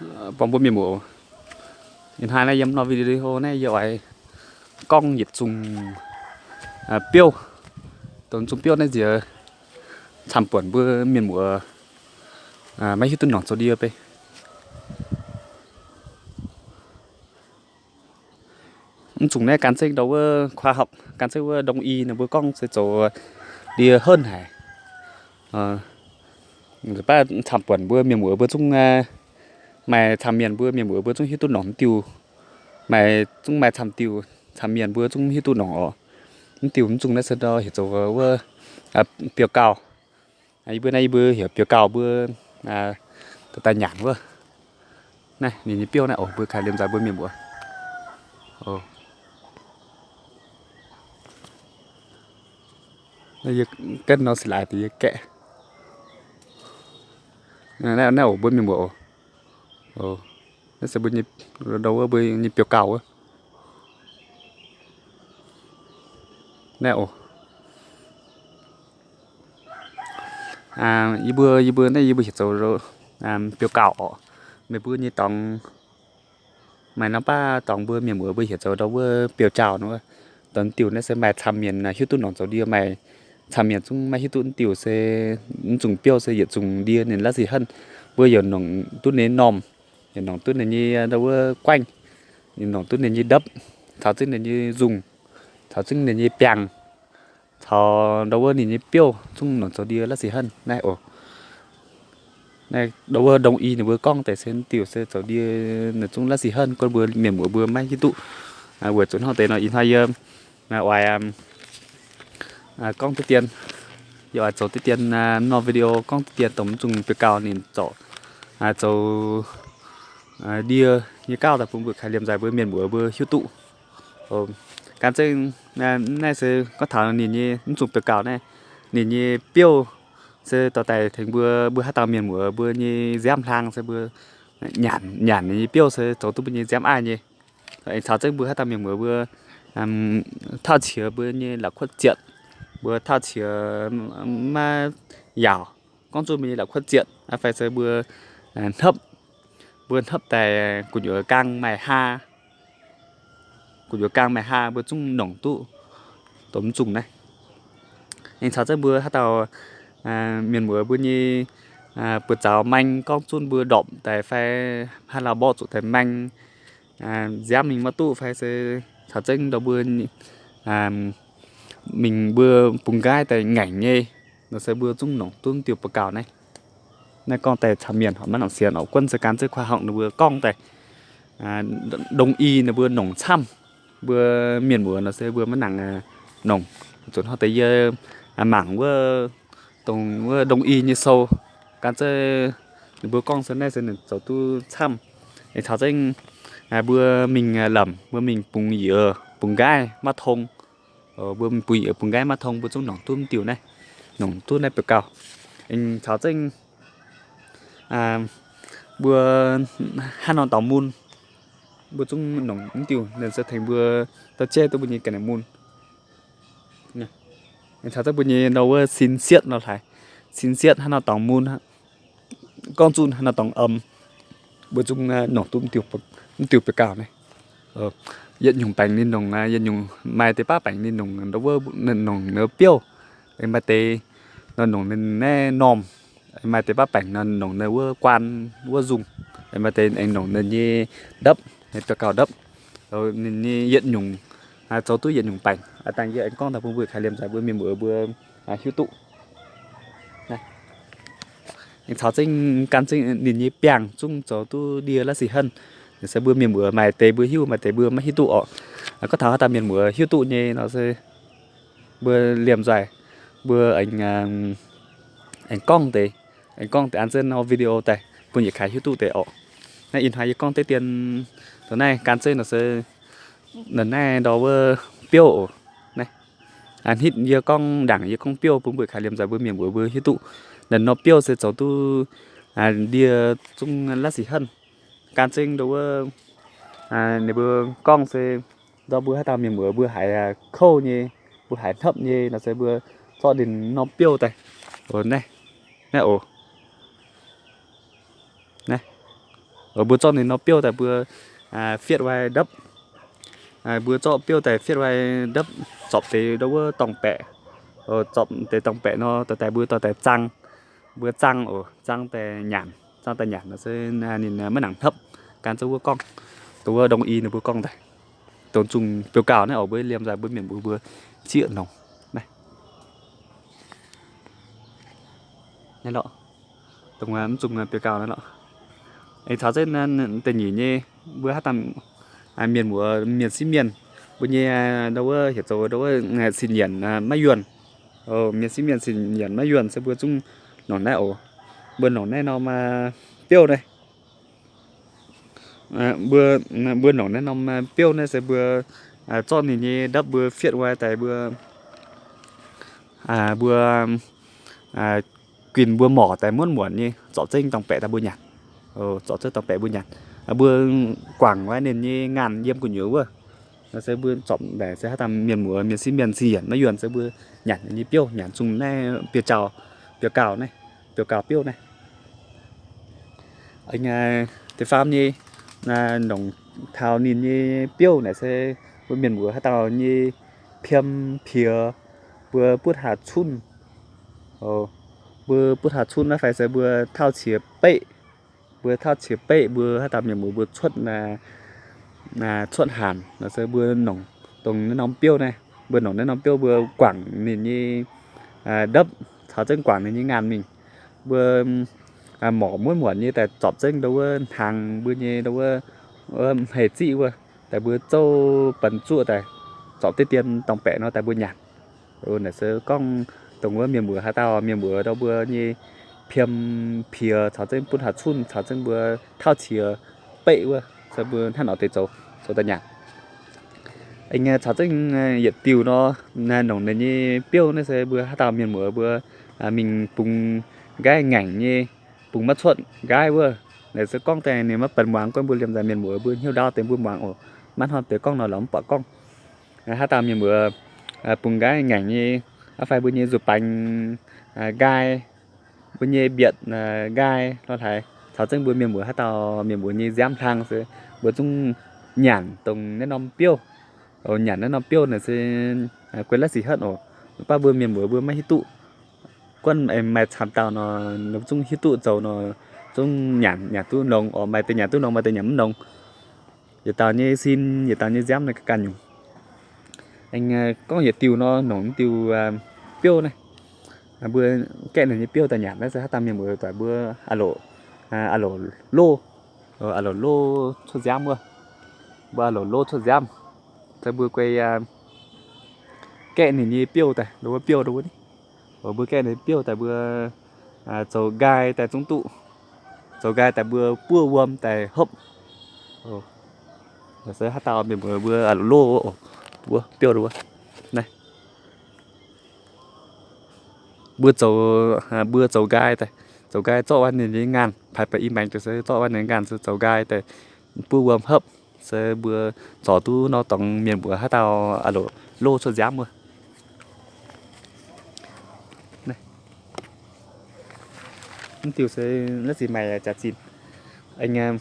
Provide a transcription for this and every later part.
Buangh mbuo mienh muoz, ih hnoi naaiv yiem norm video naaiv yie oix gorngv yietc zungh biouv, dongh zungh biouv naaiv nziex camv buonc mbuo mienh muoz maiv hiuv duqv nongc zoux ndie bei. Mv zungh naaiv gan zengv ndau wuov khoa học, gan zengv wuov đông y ninh mbuo gorngv se zoux ndie henv haic. Baac camv buonc mbuo mienh muoz mbuo zungv maaih camv mienh mbuo mienh muoz mbuo zungv hiuv duqv nongc mv diuh, maaih zungv maaih camv diuh, camv mienh mbuo zungv hiuv duqv nongc oc. Mv diuh mv zungh naaiv se ndau heuc zoux wuov biouv gauh. Yie mbuo naaiv yie mbuo heuc biouv gauh mbuo dorh daaih nyanc wuov. Naaiv ninh nyei biouv naaiv oc, mbuo kaaix liemh nzaaih mbuo mienh muoz. Naaiv yie gaeqv nor se laaix deix yie gaeqv. Naaiv oc mbuo mienh muoz oc. Naaiv se mbuo nyei, ndau wuov mbuo nyei biouv gauh wuov. Naaiv oc. Yie mbuo, yie mbuo naaiv yie mbuo heuc zoux biouv gauh oc. Meih mbuo nyei dorngx maaih norm baav dorngx mbuo mienh muoz mbuo heuc zoux ndau wuov biouv gauh nor. Dongh diuh naaiv se maaih camv mienh hiuv duqv nongc zoux ndie, maaih camv mienh zungv maiv hiuv duqv diuh se mv zungh biouv se yietc zungh ndie ninh la'sic henv. Mbuo yaac nongc duqv ninh normh, yaac nongc duqv ninh nyei ndau wuov guaengv, yaac nongc duqv ninh nyei ndopv, caux zengv ninh nyei nzungh, caux zengv ninh nyei biangh, caux ndau wuov ninh nyei biouv zungv nongc zoux ndie la'sic henv naaiv oc. Naaiv ndau wuov đông y ninh mbuo gorngv deix se diuh se zoux ndie ninh zungv la'sic henv, gorngv mbuo mienh muoz mbuo maiv hiuv duqv. Weic zuqc hnangv deix nor ih hnoi yie oix gorngv diqv dien, yie oix zoux diqv dien norm video gorngv diqv dien dongh mv zungh biouv gauh ninh zorc zoux ndie nyei gauh daaih bun mbuo kaaix liemh nzaaih mbuo mienh muoz mbuo hiuv duqv. Gan zengv naaiv se gorngv taux ninh nyei mv zungh biouv gauh naaiv, ninh nyei biouv se dorh daaih tengx mbuo, mbuo haaix dauh mienh muoz mbuo nyei nziaamv hlang se mbuo nyanc, nyanc ninh nyei biouv se zoux duqv mbuo nyei nziaamv aiv nyei. Aengx caux zengv mbuo haaix dauh mienh muoz mbuo tauv qiex mbuo nyei la'kuotv zietc, mbuo tauv qiex maiv yaauc, gorngv zuqc mbuo nyei la'kuotv zietc fai se mbuo hnopv, mbuo hnopv daaih gu'nyuoz gaang maaih haa, gu'nyuoz gaang maaih haa mbuo zungv nongc duqv dongh mv zungh naaiv. Aengx caux zengv mbuo haaix dauh mienh muoz mbuo nyei buoz-zaux maeng gorngv zunv mbuo ndorpc daaih fai haaix lauh mborqv zuqc daaih maeng, nziaamv mingh maiv duqv fai se caux zengv ndau mbuo mingh mbuo bungx nqaaiv daaih ngaengc nyei nor se mbuo zungv nongc duqv diuh biouv gauh naaiv. Naaiv gorngv daaih camv mienh maiv nongc sienx oc, gunv se gan zengv khoa học ninh mbuo gorngv daaih, đông y ninh mbuo nongc camv, mbuo mienh muoz nor se mbuo maiv nangc nongc. Zuqc hnangv deix yie mangc wuov, dongh wuov đông y nyei sou, gan zengv ninh mbuo gorngv se naaiv se ninh zoux duqv camv. Aengx caux zengv mbuo mingh lamc, mbuo mingh bungx yiez bungx nqaaiv maiv tong, mbuo bungx yiez bungx nqaaiv maiv tong mbuo zungv nongc duqv mv diuh naaiv, nongc duqv naaiv biouv gauh. Aengx caux zengv mbuo haaix norm dorngx mun, mbuo zungv nongc mv diuh, ninh se tengx mbuo dorh jaiv duqv mbuo nyei ga'naaiv mun. Aengx caux zengv mbuo nyei nor wuov sin sietv nor hlaaix, sin sietv haaix norm dorngx mun, gorngv zunh haaix norm dorngx om, mbuo zungv nongc duqv mv diuh biouv gauh naaiv. Yietc nyungc baengc ninh nongc, yietc nyungc maaih deix baav baengc ninh nongc nor wuov, nongc nor biouv, maaih deix nor nongc ninh naaiv normh, maaih deix baav baengc nor nongc ninh wuov guaan wuov nzungh, maaih deix aengx nongc ninh nyei ndopv, biouv gauh ndopv. Ninh nyei yietc nyungc, zoux duqv yietc nyungc baengc. Dangh yie aengx gorngv daaih bun mbuo kaaix liemh nzaaih mbuo mienh muoz mbuo hiuv duqv. Aengx caux zengv gan zengv ninh nyei biangh zungv zoux duqv ndie la'sic henv. Se mbuo mienh muoz maaih deix mbuo hiuv, maaih deix mbuo maiv hiuv duqv orqc. Gorngv taux haaix dauh mienh muoz hiuv duqv nyei nor se mbuo liemh nzaaih mbuo aengx, aengx gorngv deix, aengx gorngv deix an zengv norm video daaih bun yietc kaaix hiuv duqv deix orqc. Naaiv ih hnoi yie gorngv deix dien dongh naaiv gan zengv nor se, naaiv ndau wuov biouv oc. Naaiv hnitv yie gorngv ndaangc yie gorngv biouv bun mbuo kaaix liemh nzaaih mbuo mienh muoz mbuo hiuv duqv. Naaiv nor biouv se zoux duqv ndie zungv la'sic henv. Gan zengv ndau wuov ninh mbuo gorngv se ndau mbuo haaix dauh mienh muoz mbuo haiz kouv nyei, mbuo haiz hnopv nyei nor se mbuo zorqv ninh norm biouv daaih. Naaiv, naaiv oc. Naaiv, Mbuo zorqv ninh norm biouv daaih mbuo fietv wai ndapv. Mbuo zorqv biouv daaih fietv wai ndapv, zorpc deix ndau wuov dorngh baeqc. Zorpc deix dorngh baeqc nor, dorh daaih mbuo dorh daaih zaang. Mbuo zaang oc, zaang daaih nyanc, zaang daaih nyanc nor se ninh maiv nangc hnopv. Gan zouv wuov gorngv, dongh wuov ndongc i ninh mbuo gorngv daaih, dongh zungh biouv gauh naaiv oc, mbuo liemh nzaaih mbuo mienh mbuo mbuo zieqv nongc naaiv. Naaiv lorqc, dongh mv zungh biouv gauh naaiv lorqc. Aengx caux zengv da'nyeic nyei, mbuo haaix dauh mienh muoz mienh sieqv mienh, mbuo nyei ndau wuov heuc zoux ndau wuov sin-yienc maiv yuonh. Mienh sieqv mienh sin-yienc maiv yuonh se mbuo zungv nongc naaiv oc. Mbuo nongc naaiv norm biouv naaiv. Mbuo nongc naaiv norm biouv naaiv se mbuo zorqv ninh nyei ndapv mbuo fietv wai daaih mbuo, mbuo guinh mbuo morc daaih muonv muonc nyei, zorpc zengv dorngh baeqc daaih mbuo nyanc. Zorpc zengv dorngh baeqc mbuo nyanc. Mbuo guangc wai ninh nyei ngaanh yiem gu'nyuoz wuov. Nor se mbuo zorpc naaic se haaix dauh mienh muoz mienh sieqv mienh sin-yienc maiv yuonh se mbuo nyanc ninh nyei biouv, nyanc zungh naaiv biouv gauh, biouv gauh naaiv, biouv gauh biouv naaiv. Da'faam nyei, nongc taux ninh nyei biouv naaic se mbuo mienh muoz haaix dauh nyei piem piex, mbuo butv haaix cunv, mbuo butv haaix cunv naaiv fai se mbuo tauv qiex beqv, mbuo tauv qiex beqv mbuo haaix dauh mienh muoz mbuo cuotv, cuotv hanc nor se mbuo nongc dongh naaiv norm biouv naaiv, mbuo nongc naaiv norm biouv mbuo guangc ninh nyei ndapv caux zengv guangc ninh nyei ngaanh mingh. Mbuo morc muonv muonc nyei daaih zorpc zengv ndau wuov hnaangx mbuo nyei ndau wuov hmei ziqv wuov, daaih mbuo zouv benx zuoqv daaih, zorpc diqv dien dorngh baeqc nor daaih mbuo nyanc. Naaic se gorngv dongh wuov mienh muoz haaix dauh mienh muoz ndau mbuo nyei piem piex caux zengv butv haaix cunv caux zengv mbuo tauv qiex beqv wuov se mbuo hnangv nor deix zoux, zoux daaih nyanc. Aengx caux zengv yietc diuh nor, nongc ninh nyei biouv naaiv se mbuo haaix dauh mienh muoz mbuo mingh bungx nqaiv ngaengc nyei, bungx maiv cuotv nqaiv wuov. Naaic se gorngv daaih ninh maiv benx muangx, gorngv mbuo liemh nzaaih mienh muoz mbuo hnyouv ndaauv deix mbuo muangx oc. Maiv hnamv deix gorngv nor lorz mv baac gorngv haaix dauh mienh muoz bungx nqaiv ngaengc nyei, fai mbuo nyei nzuih baengx nqaai, mbuo nyei mbietc nqaai lo haaix, caux zengv mbuo mienh muoz haaix dauh mienh muoz nyei nziaamv hlang se mbuo zungv nyanc dongh naaiv norm biouv. Nyanc naaiv norm biouv naaic se guei laiv sic henv oc. Mv baac mbuo mienh muoz mbuo maiv hiuv duqv. Guanh maaih camv dauh nor, ninh zungv hiuv duqv zoux nor, zungv nyanc, nyanc duqv longx oc. Maaih deix nyanc duqv longx, maaih deix nyanc mv longx. Yietc dauh nyei sin, yietc dauh nyei nziaamv naaiv ganh nyungc. Aengx gorngv yietc diuh nor, nongc diuh biouv naaiv, mbuo gaeqv ninh nyei biouv daaih nyanc naaiv se haaix dauh mienh muoz doic mbuo a'loc, a'loc loh, a'loc loh cuotv nziaamv wuov. Mbuo a'loc loh cuotv nziaamv, se mbuo guei gaeqv ninh nyei biouv daaih, wuov biouv wuov ni. Mbuo gaeqv ninh biouv daaih mbuo zoux nqaai daaih zungv duqv, zoux nqaai daaih mbuo buov wuom daaih hopv. Se haaix dauh mienh muoz mbuo a'loc loh wuov, wuov biouv wuov. Naaiv mbuo zoux, mbuo zoux nqaai daaih, zoux nqaai zorqv wuov ninh nyei ngaanh, paaix baac i maengx deix se zorqv wuov ninh ngaanh se zoux nqaai daaih buov wuom hopv. Se mbuo zorc duqv nor dorngx mienh muoz haaix dauh a'loc loh cuotv nziaamv wuov. Mv diuh se naaiv zinh maaih jaax-zinh. Aengx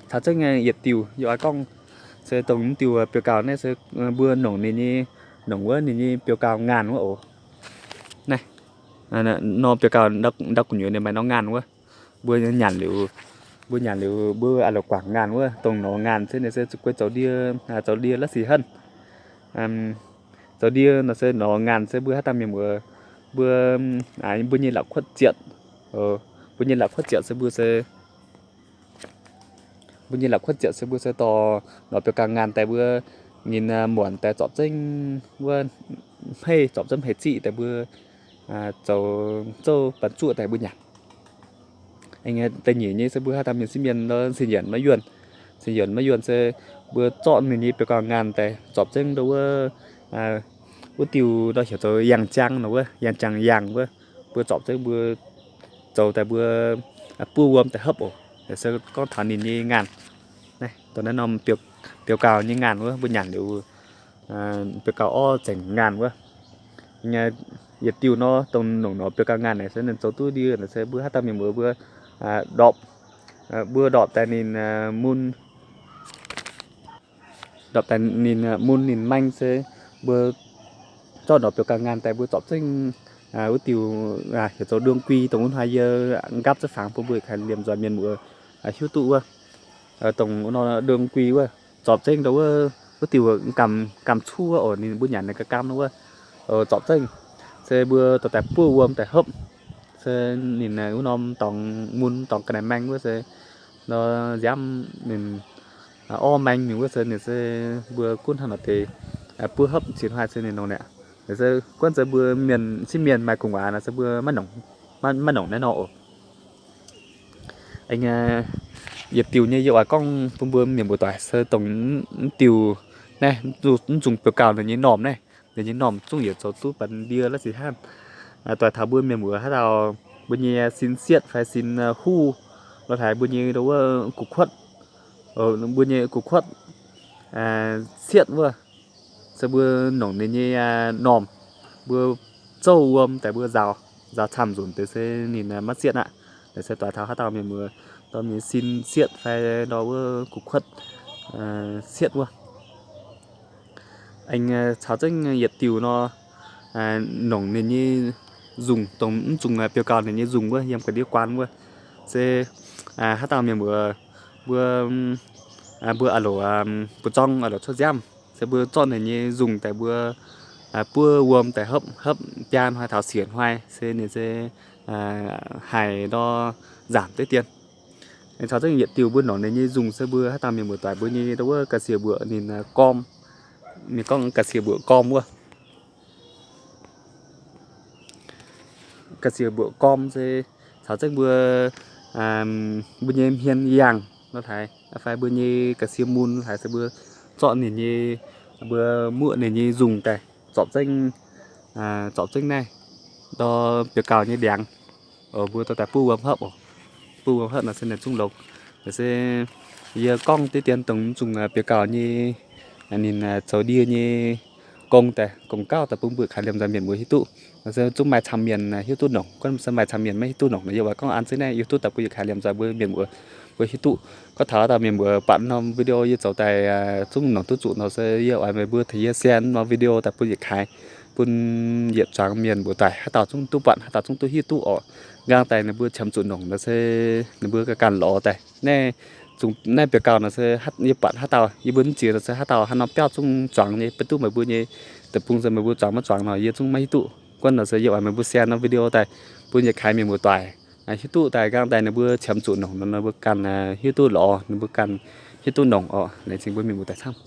caux zengv yietc diuh yie oix gorngv se dongh mv diuh biouv gauh naaiv se mbuo nongc ninh nyei, nongc wuov ninh nyei biouv gauh ngaanh wuov oc. Naaiv nor biouv gauh ndau gu'nyuoz ninh maaih norm ngaanh wuov. Mbuo nyanc liuz, mbuo nyanc liuz mbuo a'loc guangc ngaanh wuov, dongh norm ngaanh se ninh se guei zoux ndie, zoux ndie laiv sic henv. Zoux ndie nor se norm ngaanh se mbuo haaix dauh mienh muoz mbuo, mbuo nyei la'kuotv zietc, mbuo nyei la'kuotv zietc se mbuo se, mbuo nyei la'kuotv zietc se mbuo se dorh norm biouv gauh ngaanh daaih mbuo ngin muonc daaih zorpc zengv wuov hmei, zorpc zengv hmei ziqv daaih mbuo zoux zouv benx zuoqv daaih mbuo nyanc. Da'nyeic nyei se mbuo haaix dauh mienh sieqv mienh nor sin-yienc maiv yuonh, sin-yienc maiv yuonh se mbuo zorqv ninh nyei biouv gauh ngaanh daaih zorpc zengv ndau wuov, wuov diuh nor heuc zoux yangh jang nor wuov, yangh jang yangh wuov, mbuo zorpc zengv mbuo zoux daaih mbuo buov wuom daaih hopv oc. Se gorngv taux ninh nyei ngaanh, naaiv dongh naaiv norm biouv gauh nyei ngaanh wuov mbuo nyanc liuz, biouv gauh orv zengc ngaanh wuov. Yietc diuh nor dongh nongc norm biouv gauh ngaanh naaic se ninh zoux duqv ndie naaic se mbuo haaix dauh mienh muoz mbuo ndorpc, Mbuo ndorpc daaih ninh mun, ndorpc daaih ninh mun ninh maeng se mbuo zorqv ndorpc biouv gauh ngaanh daaih mbuo zorpc zengv wuov diuh heuc zoux đương quy dongh wuov hnoi yie nqaapv za'fangx bun mbuo yietc kaaix liemh nzoih mienh muoz hiuv duqv wuov. Dongh wuov đương quy wuov zorpc zengv ndau wuov, wuov diuh gamh, gamh cuov oc, ninh mbuo nyanc naaiv ga'gamv wuov, zorpc zengv. Se mbuo dorh daaih buov wuom daaih hopv. Se ninh wuov norm dorngx mun dorngx ga'naaiv maeng wuov se nor nziaamv ninh orv maeng mingh wuov se ninh se mbuo gunv hnangv naaiv deix buov hopv ciex hnoi se ninh nongc naaic. Se gunv se mbuo mienh sieqv mienh maaih gu'nguaaz nor se mbuo maiv nongc naaiv nor oc. Aengx yietc diuh nyei yie oix gorngv bun mbuo mienh muoz-doic se dongh mv diuh naaiv, mv nzung biouv gauh ninh nyei normh naaiv, ninh nyei normh zungv yietc zoux duqv banh ndie la'sic hnangv. Doix taux mbuo mienh muoz haaix dauh mbuo nyei sin sietv fai sin huv, lorh haic mbuo nyei wuov gu'kuotv, mbuo nyei gu'kuotv sietv wuov, se mbuo nongc ninh nyei normh, mbuo zouv wuom daaih mbuo nzaaux, nzaaux camv nzunc deix se ninh maiv sietv aqv. Naaiv se doix taux haaix dauh mienh muoz dorh mingh sin sietv fai ndau wuov gu'kuotv sietv wuov. Aengx caux zengv yietc diuh nor, nongc ninh nyei nzungh, dongh mv nzung biouv gauh ninh nyei nzungh wuov, yiem ga'ndiev guaan wuov. Se haaix dauh mienh muoz mbuo, mbuo a'loc buoz-zorng a'loc cuotv nziaamv, se mbuo zorqv ninh nyei nzungh daaih mbuo buov wuom daaih hopv, hopv biaa hnoi taux siec hnoi se ninh se haih ndor nzaamc deix dien. Caux zengv yietc diuh mbuo nongc ninh nyei nzungh se mbuo haaix dauh mienh muoz-doic mbuo nyei ndau wuov ga'sie mbuoqc ninh gorm, mienh gorngv ga'sie mbuoqc gorm wuov. Ga'sie mbuoqc gorm se caux zengv mbuo, mbuo nyei hmien yangh nor haaix, fai mbuo nyei ga'sie mun haaix se mbuo zorqv ninh nyei, mbuo muoqv ninh nyei nzungh daaih zorpc zengv, zorpc zengv naaiv ndor biouv gauh nyei ndiangx, mbuo dorh daaih buov wuom hopv oc. Buov wuom hopv nor se ninh zungv longx. Se yie gorngv deix dien dongh mv nzung biouv gauh nyei ninh zoux ndie nyei gong daaih, gong gauh daaih bun mbuo kaaix liemh nzoih mienh muoz hiuv duqv. Se zungv maaih camv mienh hiuv duqv nongc, gunv se maaih camv mienh maiv hiuv duqv nongc nor, yie oix gorngv an zengv naaiv YouTube daaih bun yietc kaaix liemh nzoih mbuo mienh muoz mbuo hiuv duqv. Gorngv taux haaix dauh mienh muoz buatc norm video yie zoux daaih zungv nongc duqv zuqc nor se yie oix meih mbuo tengx yie share norm video daaih bun yietc kaaix, bun yietc zuangx mienh muoz-doic haaix dauh zungv duqv buatc, haaix dauh zungv duqv hiuv duqv oc. Nqaang daaih ninh mbuo qiemx zuqc nongc nor se ninh mbuo ganh lorz daaih. Naaiv zungv naaiv biouv gauh nor se yie buatc haaix dauh, yie mbuo mv ziex nor se haaix dauh haaix norm biauv zungv zuangx nyei, beiv duqv meih mbuo nyei deic-bung se meih mbuo zuangx maiv zuangx nor yie zungv maiv hiuv duqv. Gunv nor se yie oix meih mbuo share norm video daaih bun yietc kaaix mienh muoz-doic hiuv duqv daaih. Nqaang daaih ninh mbuo qiemx zuqc nongc nor ninh mbuo ganh hiuv duqv lorz, ninh mbuo ganh hiuv duqv nongc oc. Laengz zingh mbuo mienh muoz-doic camv.